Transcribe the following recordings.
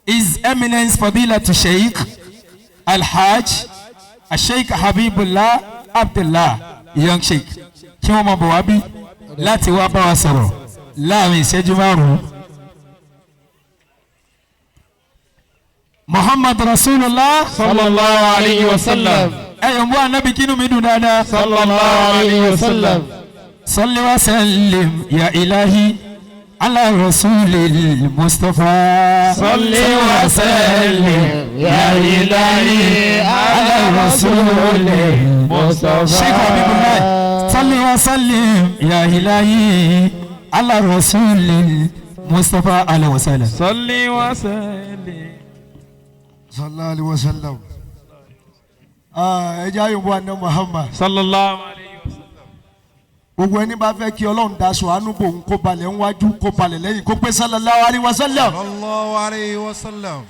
His Eminence Fadilatu Sheikh Alhaj Sheikh Habibullah Abdullah Young Sheikh, kí wọ́n máa bọ̀ wá bí láti wá bá wa sọ̀rọ̀ láàrin ìṣẹ́jú 5. Muhammad Rasulullah sallallahu alayhi wa sallam. Ẹ̀yọ̀ ń bọ́ anabi kínú mi dùn dáadáa. Sallallahu alayhi wa sallam. Salli wa sallim ya ilahi ala rasulil Mustafa. Salli wa sallim ya ilahi ala rasulil Mustafa. Sheikh Habibullah. Salli wa sallim ya ilahi ala rasulil Mustafa alayhi wa sallam. Salli wa sallim. Sallallahu alayhi wa sallam. Ẹ jẹ́ àyùbọ̀ àná Muhammad. Sallallahu alayhi wa sallam. Gbogbo ẹni bá fẹ́ kí Ọlọ́run daṣọ àánú bò ń kó balẹ̀ ńwájú kó balẹ̀ lẹ́yìn kó pé sallallahu alayhi wa sallam. Sallallahu alayhi wa sallam.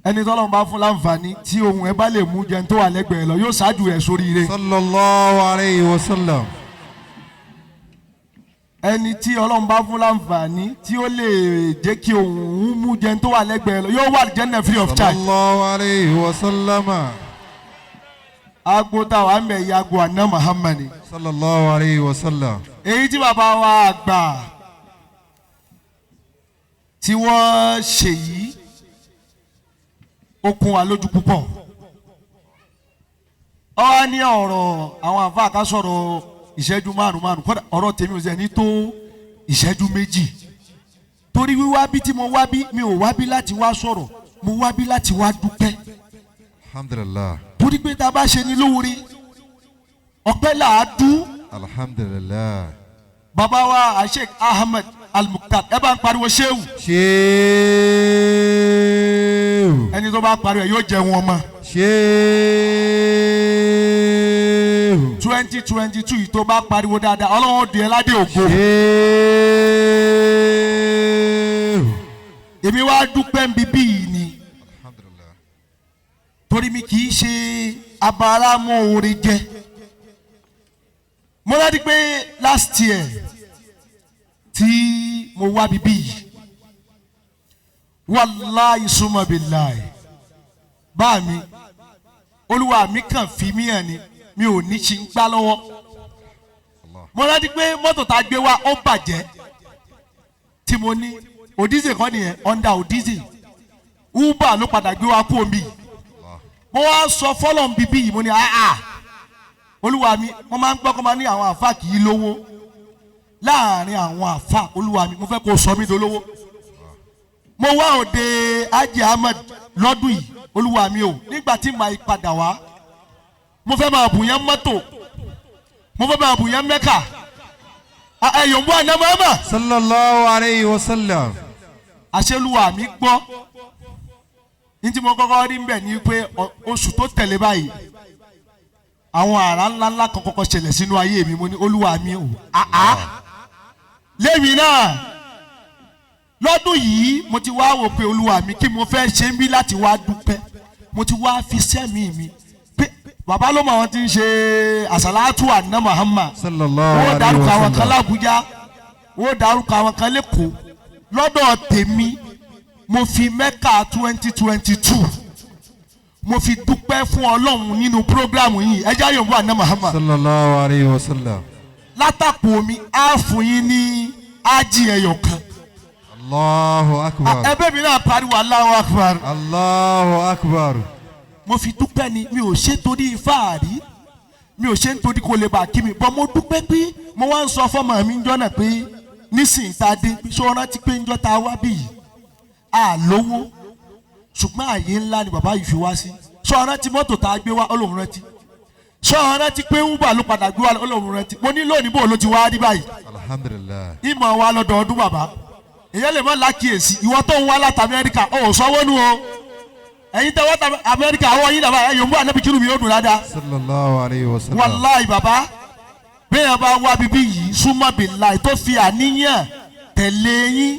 Ẹni tọ́lọ́run bá fún láǹfààní tí ohun ẹ bá lè mú jẹun tó wà lẹ́gbẹ̀ẹ́ lọ yóò ṣáájú ẹ̀ sóríire. Sallallahu alayhi wa sallam. Ẹni tí Ọlọ́run bá fún láǹfààní tí ó lè jẹ́ kí ohun mú jẹun tó wà lẹ́gbẹ̀ẹ́ lọ yóò wà jẹ́nà free of charge. Sallallahu alayhi wa sallam. Agbo táwa ń bẹ̀ ya agbo àná Muhammad. Sallallahu alayhi wa sallam. Èyí tí bàbá wa àgbà tí wọ́n ṣe yìí ó kún wa lójú púpọ̀. Ó wá ní ọ̀rọ̀ àwọn àfáà ká sọ̀rọ̀ ìṣẹ́jú 5 kódà ọ̀rọ̀ tèmi ò sẹ́ni tó ìṣẹ́jú 2. Torí wíwá bí tí mo wá bí mi ò wá bí láti wá sọ̀rọ̀, mo wá bí láti wá dúpẹ́. Alhamdulillah. Torí pé tá a bá ṣe ni lóore ọpẹ́ là á dú. Alhamdulillah. Bàbá wa Sheikh Ahmed Al-Mukhtar, ẹ bá ń pariwo ṣéwù. Ṣéwù. Ẹni tó bá pariwo ẹ yóò jẹun ọmọ. Ṣéwù. 2022 yìí tó bá pariwo dáadáa Ọlọ́run ó di ẹ ládé ògo. Ṣéwù. Èmi wá dúpẹ́ ń bíbí yìí ni. Alhamdulillah. Torí mi kì í ṣe abáramọ́ oore jẹ. Mo rántí pé last year tí mo wá bíbí yìí, wàláhì summa billahi, bá mi olúwa mi kàn fi mí hàn ni mi ò ní ṣe ń gbá lọ́wọ́. Mo rántí pé mọ́tò tá a gbé wá ó bàjẹ́ tí mo ní Odize kọ́ nìyẹn, Honda Odize, Uber ló padà gbé wá kú omi. Mo wá sọ fọlọ́n bíbí yìí, mo ní àá olúwa mi, mo máa ń gbọ́ kó máa ní àwọn àfa kì í lówó láàrin àwọn àfa, olúwa mi mo fẹ́ kó sọ mí dolówó. Mo wá òde Haji Ahmed lọ́dún yìí, olúwa mi o, nígbà tí màá padà wá mo fẹ́ máa bù yẹn mọ́tò, mo fẹ́ máa bù yẹn Mẹ́kà. Ẹ̀yọ̀ ń bọ́ àná mọ́mọ́. Sallallahu alayhi wa sallam. Àṣelúwa mi gbọ́ ní tí mo kọ́kọ́ rí mbẹ̀ ni pé oṣù tó tẹ̀lé báyìí àwọn àrà ńláńlá kan kọ́kọ́ ṣẹlẹ̀ sínú ayé mi. Mo ní olúwa mi o, àá lémi náà lọ́dún yìí mo ti wá wò pé olúwa mi kí mo fẹ́ ṣe ń bí láti wá dúpẹ́. Mo ti wá fi sẹ́mi mi pé bàbá ló mọ̀ wọ́n ti ń ṣe àsàlátù àná Muhammad. Sallallahu wọ́n alayhi dárúkọ wa àwọn kan sallam. l'Àbújá, wọ́n dárúkọ àwọn kan l'Ékòó. Lọ́dọ̀ tèmi mo fi Mẹ́kà 2022 mo fi dúpẹ́ fún Ọlọ́run nínú prógrámù yìí. Ẹ jẹ́ àyànbó àná Muhammad. Sallallahu alayhi wa sallam. Látàpọ̀ mi á fún yín ní ájì ẹyọ kan. Allahu akbar. Ẹbẹ́ mi náà pariwo Allahu akbar. Allahu akbar. Mo fi dúpẹ́ ni, mi ò ṣe torí fáàrí, mi ò ṣe nítorí kó lè bá kí mi bọ́. Mo dúpẹ́ pé mo wá ń sọ fọ́mọ mi njọ́ náà pé nísìnyí tá a dé, ṣé o rántí pé njọ́ tá a wá bí yìí a lówó, ṣùgbọ́n àyè ńlá ni bàbá yìí fi wá sí. Ṣé o rántí mọ́tò tá a gbé wá? Ó lóun rántí. Ṣé o rántí pé Uber ló padà gbé wá? Ó lóun rántí. Mo ní lónìí bò ló ti wá rí báyìí. Alhamdulillah. Ìmọ̀ wa lọ́dọọdún bàbá èyàn lè mọ̀ lákìyèsí. Ìwọ tó ń wá láti Amẹ́ríkà ó sọ́wọ́ nù o. Ẹ̀yin tẹ́ wá láti Amẹ́ríkà àwọn yìí dàbà ẹ̀yọ̀ ń bọ̀ ànábì kírun mi yóò dùn dáadáa. Sallallahu alayhi wa sallam. Wàláì bàbá bẹ́ẹ̀ bá wá bíbí yìí súnmọ́ bíláì tó fi àníyàn tẹ̀lé yín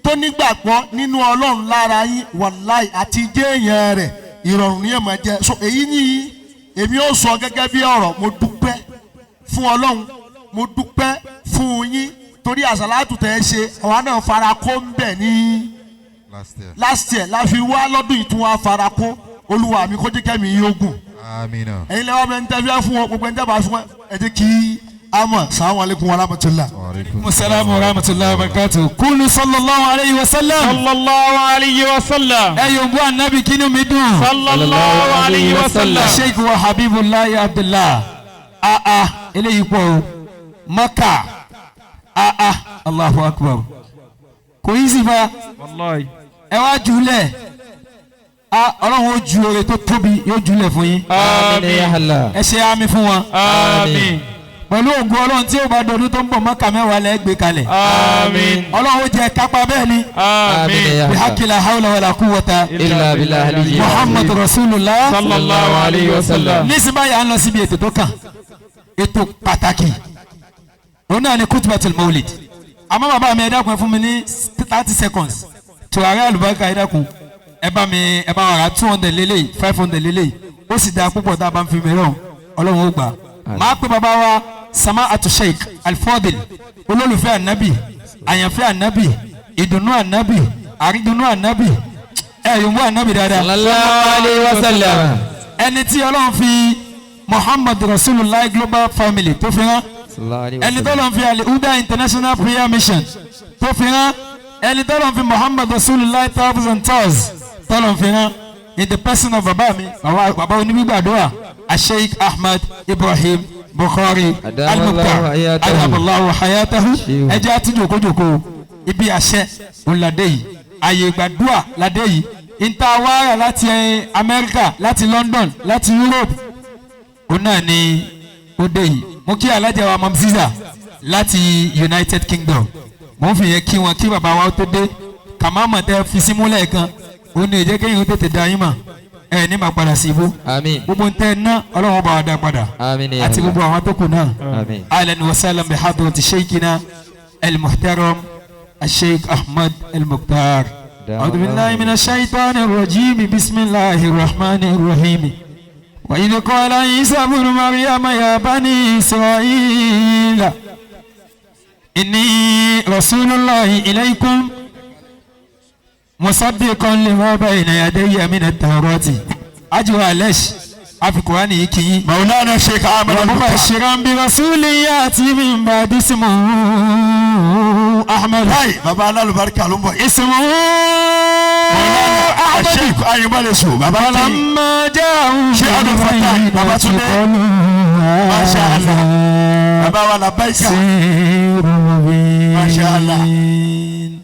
tó nígbàgbọ́ nínú Ọlọ́run lára yín, wàláì àti jẹ́ èèyàn rẹ̀ ìrọ̀rùn ní ẹ̀mọ̀ jẹ́. So èyí ni èmi ó sọ gẹ́gẹ́ bí ọ̀rọ̀. Mo dúpẹ́ fún Ọlọ́run, mo dúpẹ́ fún yín torí àsàlátù tẹ́ ẹ ṣe àwa náà fara kó ń bẹ̀ ní Last year. Last year la fi wá lọ́dún yìí tún wá fara kún. Olúwa mi kó jẹ́ kẹ́mi yín ogun. Amina. Ẹ̀yin lẹ́wọ́n mi ń tẹ́fíà fún wọn, gbogbo ẹni tẹ́ bá fún wọn, ẹ jẹ́ kí a mọ̀. Sàlámù aleykum wa rahmatulah. Wa alaikum Musalaamu wa rahmatulahi wa barakatuh. Kulu sallallahu alayhi wa sallam. Sallallahu alayhi wa sallam. Ẹ yóò bú anabi kínú mi dùn. Sallallahu alayhi wa sallam. Sheikh wa Habibullahi Abdullah. Aa eléyìí pọ̀ o. Maka. Aa Allahu akbar. Kò yí sí fa. Wallahi. Ẹ wá jùlẹ̀. A Ọlọ́run ó ju oore tó tóbi yóò jùlẹ̀ fún yín. Àmín. Ẹ ṣe àmì fún wọn. Àmín. Pẹ̀lú ògùn Ọlọ́run tí ó bá dọdún tó ń bọ̀ Maka mẹ́wàá lẹ́ gbé kalẹ̀. Àmín. Ọlọ́run ó jẹ kápá bẹ́ẹ̀ ni. Àmín. Bihakila hawla wala quwwata. Illa billahi. Muhammad Rasulullah. Sallallahu alayhi wa sallam. Nísìnyí báyìí à ń lọ síbi ètò tó kàn, ètò pàtàkì, òun náà ni kutubatul maulid. Àmọ́ bàbá mi, ẹ dákun, ẹ fún mi ní 30 seconds tùwárí àlùbáríkà. Ẹ dákun, ẹ bá mi, ẹ bá wàrà 200 lélẹ̀, 500 lélẹ̀. Ó sì dáa púpọ̀ tá a bá ń fi mìíràn, Ọlọ́run ó gbà. Máa pé bàbá wa sama atu sheikh alfadil, olólùfẹ́ ànábì, àyànfẹ́ ànábì, ìdùnnú ànábì, àrídùnnú ànábì, ẹ yòǹbó ànábì dáadáa. Sallallahu alayhi wa sallam. Ẹni tí Ọlọ́run fi Muhammad Rasulullah Global Family tó fi rán, ẹni tó lọ́n fi Al-Huda International Prayer Mission tó fi rán, ẹni tó lọ́n fi Muhammad Rasulullah Travels and Tours tó lọ́n fi rán, in the person of bàbá mi, bàbá onígbàdúrà, Sheikh Ahmed Ibrahim Bukhari Al-Mukhtar, adamallahu hayatahu. Ẹ jẹ́ àtúnjòkójòkó ibi àṣẹ òǹlàdé yìí, àyè ìgbàdúrà ládé yìí, ìta wàrà láti Amẹ́ríkà, láti London, láti Europe, òun náà ni ó dé yìí. Mo kí alájà wa Mamziza láti United Kingdom. Mo ń fi yẹn kí wọn kí bàbá wa tó dé. Kàmáàmọ̀ tẹ fi símúlẹ̀ kan, òun ní ìjẹ́ kéyìn ó tètè da yín mọ̀ ẹ ní màá padà sí ibú. Àmín. Gbogbo ntẹ ná, Ọlọ́run bá wa dá padà. Àmín ya àti Allah. Gbogbo àwọn tó kù náà. Àmín. Ahlan wa sahlan bi hadrati sheikhina al-muhtaram al-sheikh Ahmad al-Mukhtar. أعوذ بالله من الشيطان الرجيم. بسم الله الرحمن الرحيم. وإذ قال عيسى ابن مريم يا بني إسرائيل إني رسول الله إليكم مصدقا لما بين يدي من التوراة. أجوى ليش أفكواني كي Maulana Sheikh Ahmed Al-Mukhtar. ومبشرا برسول يأتي من بعد اسمه أحمد. Báyìí baba alálùbáríkà ló ń bọ̀ yìí. اسمه أحمد. Sheikh Ayébálẹ̀sù baba kí. فلما جاءهم Sheikh Abdul Fattah Babatunde. Masha Allah. Baba wa labaika. سحر مبين. Masha Allah.